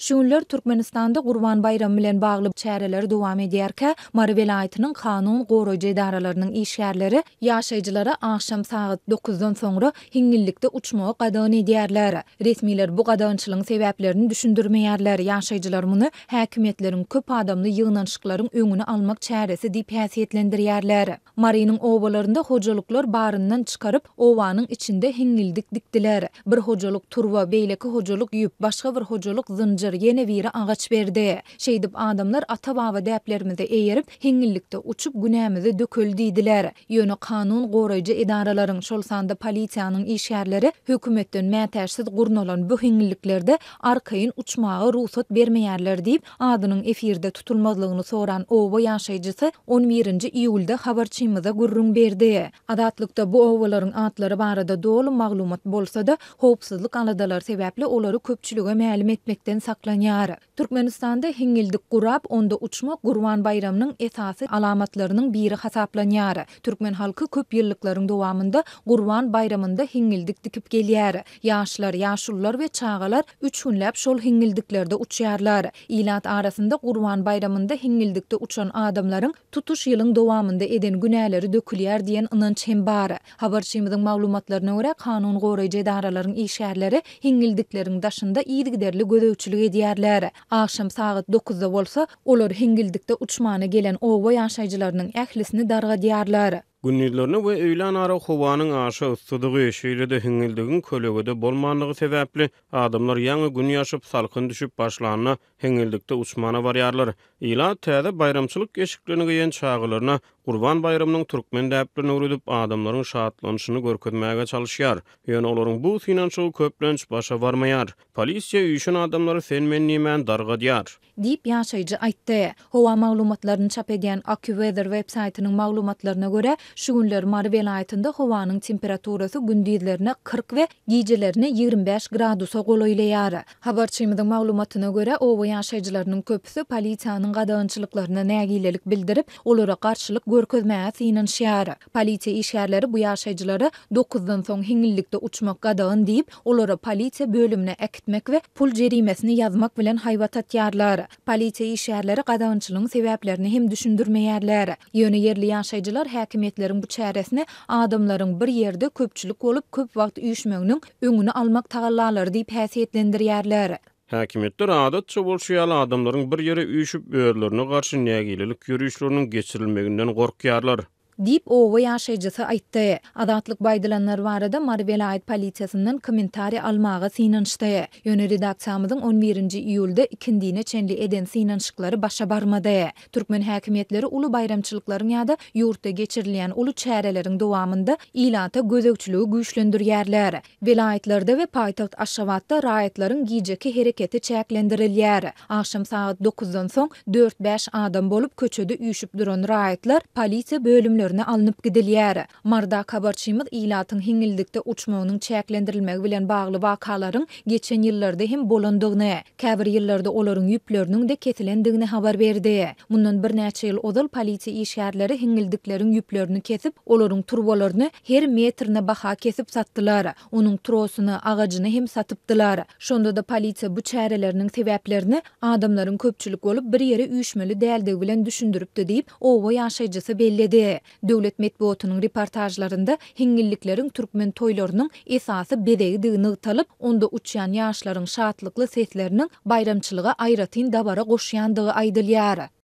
Şu günler Türkmenistanda Gurban baýramy bilen bagly çäreler dowam edýärkä, Mary welaýatynyň kanun goraýjy edaralarynyň işgärleri ýaşaýjylara agşam sagat dokuzdan soňra hiňňillikde uçmagy gadagan edýärler. Resmiler bu gadagançylygyň sebäplerini düşündirmeýärler, ýaşaýjylar muny häkimiýetleriň köp adamly ýygnanyşyklaryň öňüni almak çäresi diýip häsiýetlendirýärler. Marynyň obalarynda hojalyklar baryndan çykaryp, obanyň içinde hiňňildik dikdiler. Bir hojalyk turba, beýleki hojalyk ýüp, başga bir hojalyk zynjyr, ýene biri agaç berdi. Şeýdip, adamlar ata-baba däplerimize eýerip, hiňňillikde uçup, günämizi dökeli diýdiler. Ýöne kanun goraýjy edaralaryň, şol sanda polisiýanyň işgärleri hökümetden mätäçsiz gurnalan bu hiňňilliklerde arkaýyn uçmaga rugsat bermeýärler diýip, adynyň efirde tutulmazlygyny soran oba ýaşaýjysy on birinji iýulda habarçymyza gürrüň berdi. Azatlykda bu obalaryň atlary barada doly maglumat bolsa-da, howpsuzlyk aladalary sebäpli olary köpçülige mälim etmekden saklanýar. Türkmenistanda hiňňildik gurap, onda uçmak Gurban baýramynyň esasy alamatlarynyň biri hasaplanýar. Türkmen halky köp ýyllyklaryň dowamynda Gurban baýramynda hiňňildik dikip gelýär. Ýaşlar, ýaşulular we çagalar üç günläp şol hiňňildiklerde uçýarlar. Ilat arasynda Gurban baýramynda hiňňildikde uçan adamlaryň tutuş ýylyň dowamynda eden günäleri dökülýär diýen ynanç hem bar. Habarçymyzyň maglumatlaryna görä, kanun goraýjy edaralaryň işgärleri hiňňildikleriň daşynda yzygiderli gözegçilik edýärler. Agşam sagat dokuzda bolsa, olar hiňňildikde uçmana gelen oba ýaşaýjylarynyň ählisini dargadýarlar. Gündizlerine we öýlänara howanyň aşa yssydygy, şeýle-de hiňňildigiň kölegede bolmanlygy sebäpli, adamlar ýaňy gün ýaşyp, salkyn düşüp başlanda hiňňildikde uçmana barýarlar. Ilat täze baýramçylyk eşiklerini geýen çagalaryna Gurban baýramynyň türkmen däplerini öwredip, adamlaryň şatlanyşyny görkezmäge çalyşýar. Ýöne olaryň bu synanyşygy köplenç başa barmaýar. Polisiýa üýşen adamlary sen-men diýmän dargadýar. Diýip, ýaşaýjy aýtdy. Howa maglumatlaryny çap edýän AccuWeather web-saýtynyň maglumatlaryna görä, şu günler Mary welaýatynda howanyň temperaturasy gündizlerine 40 we gijelerine 25 gradusa golaýlaýar. Habarçymyzyň maglumatyna görä, oba ýaşaýjylarynyň köpüsi polisiýanyň gadagançylyklaryna nägilelik bildirip, olara garşylyk görkezmäge synanyşýar. Polisiýa işgärleri bu ýaşaýjylara dokuzdan soň hiňňildikde uçmak gadagan diýip, olary polisiýa bölümine äkitmek we pul jerimesini ýazmak bilen haýbat atýarlar. Polisiýa işgärleri gadagançylygyň sebäplerini hem düşündirmeýärler. Ýöne ýerli ýaşaýjylar häkimiýetleriň bu çäresini adamlaryň bir ýerde köpçülik bolup köp wagt üýşmeginiň öňüni almak tagallalary diýip häsiýetlendirýärler. Häkimiýetler adatça bolşy ýaly adamlaryň bir ýere üýşüp özlerine garşy nägilelik ýörişleriniň geçirilmeginden gorkýarlar. Diýip, oba ýaşaýjysy aýtdy. Azatlyk bu aýdylanlar barada Mary welaýat polisiýasyndan kommentariý almaga synanyşdy. Ýöne redaksiýamyzyň on birinji iýulda ikindine çenli eden synanyşyklary başa barmady. Türkmen häkimiýetleri uly baýramçylyklaryň ýa-da ýurtda geçirilýän uly çäreleriň dowamynda ilata gözegçiligi güýçlendirýärler. Welaýatlarda we paýtagt Aşgabatda raýatlaryň gijeki hereketi çäklendirilýär. Agşam sagat dokuzdan soň dört-bäş adam bolup köçede üýşüp duran raýatlar polisiýa bölümlerine alnyp gidilýär. Marydaky habarçymyz ilatyň hiňňildikde uçmagynyň çäklendirilmegi bilen bagly wakalaryň geçen ýyllarda hem bolandygyny, käbir ýyllarda olaryň ýüpleriniň-de kesilendigini habar berdi. Mundan birnäçe ýyl ozal polisiýa işgärleri hiňňildikleriň ýüplerini kesip, olaryň turbalaryny her metrine baha kesip satdylar. Onuň trosuny, agajyny hem satypdylar. Şonda-da polisiýa bu çäreleriniň sebäplerini adamlaryň köpçülik bolup bir ýere üýşmeli däldigi bilen düşündiripdi diýip, oba ýaşaýjysy belledi. Döwlet metbugatynyň reportažlarynda hiňňillikleriň türkmen toýlarynyň esasy bezegidigi nygtalyp, onda uçýan ýaşlaryň şatlykly sesleriniň baýramçylyga aýratyn dabara goşýandygy aýdylýar.